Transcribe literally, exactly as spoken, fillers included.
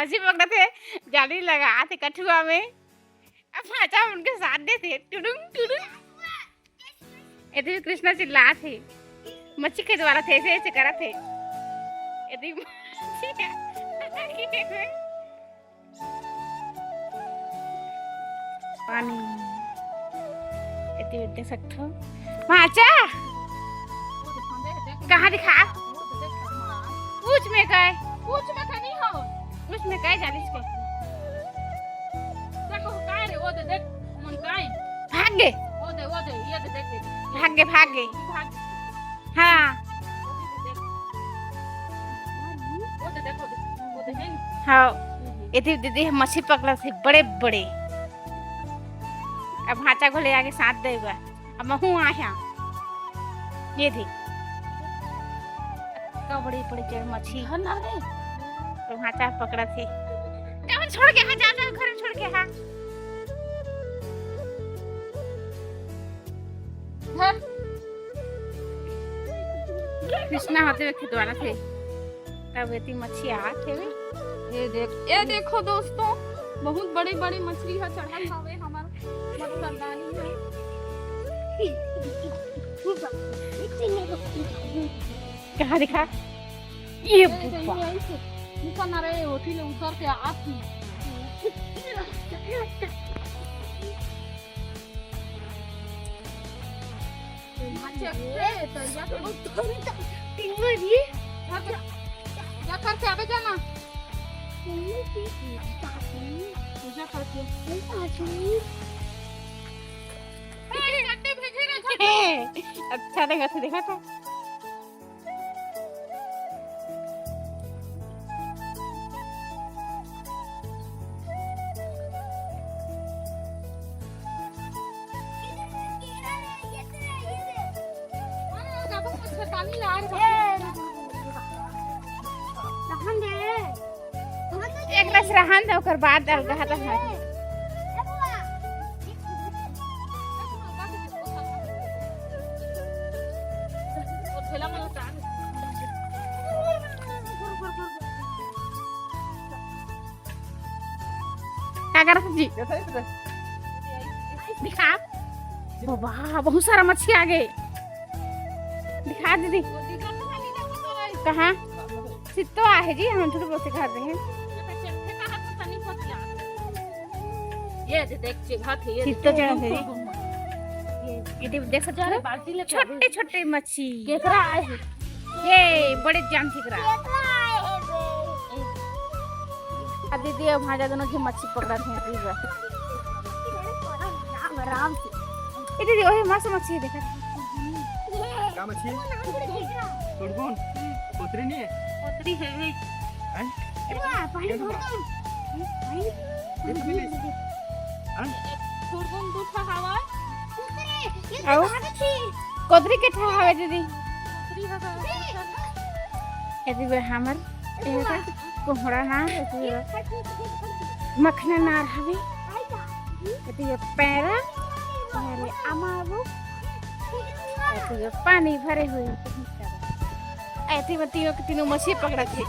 मछली पकड़त हे, जाली लगात हे कठुआ में। अब भांचा उनके साथ देत हे, टुडुंग टुडुंग। एती कृष्णा चिल्लात हे, मच्छी खरीदवाला थे, ऐसे ऐसे करत हे। एती मच्छी पानी। एती देख सकथो। भांचा। कहाँ दिखा? पूछ में काय? पूछ में का नहीं हो। पूछ में काय जानिस के? देखो काय रे, वो दे देख, मन काय? भाग गे। वो दे, वो दे, ये दे देख, देख। भाग गे, भाग गे। भाग गे। हाँ। वो दे देख, वो दे, वो दे है ना? हाँ। ये दे दीदी, हम मछली पकड़ा थे, बड़े बड़े। अब भांचा को ले आके साथ देगा। अब महू आया। ये दे। इतना बड़ी बड़ी जड़ मछली। हाँ ना रे। तो भांचा पकड़ा थे। जा छोड़ के, हाँ, जा, जा, घर में छोड़ के, हाँ। हाँ। कृष्णा होते हुए खिदवाना थे। तब एती मच्छी आत हे। ये देख, ये देखो दोस्तों, बहुत बड़ी बड़ी मछली है चढ़ल हवे हमर मच्छरदानी में। कहाँ दिखा? ये ये बुआ। ये ऐसे ऊपर ना रहे, होठी ले उतर के आती। अच्छा, ए, तरिया के टिंगर ये। जा कर, जा करके आवे जाना। पूजा करके। ए, अच्छा देखा था, देखा था। एकरा से रहन दे, ओकर बाद अलगा हटा है। का करत जी? दिखा। बाबा, बहुत सारा मच्छी आ गए। दिखा दीदी। कहाँ? सित्तो आहे जी, हम झूठ बोलते कर रहे हैं। ये दे देख, चिढ़त हे, ये चित्तो देख। चढ़त हे जी। ये दे-, देख सकते हो? बाल्टी लेके छोटे छोटे मच्छी। केकरा आए हे? ये बड़े जान ठिकरा। आ दीदी, अब भांजा दोनों झन मच्छी पकड़त हे, दीदी। आराम से। ए दीदी, ओहे मस्त मच्छी हे, देखा। का मच्छी? तुड़गुन? कोतरी नहीं है? कोतरी है। हैं? वाह, पानी कैसे भर बा? दो। पानी। कैसे मिली? हैं? तुड़गुन दू ठा हवा। कोतरी, ये आओ। तो भाभी थी। कोतरी के ठा हवे दीदी? कोतरी हवा। ए दीदी, हमर, ए दीदी, कोहड़ा ना, ए दीदी, मखना नार हवे। एती ये पैरा, अरे अमाबो, एती ये पानी भरे हुए। एती में तीनों के तीनों मछली पकड़त हे।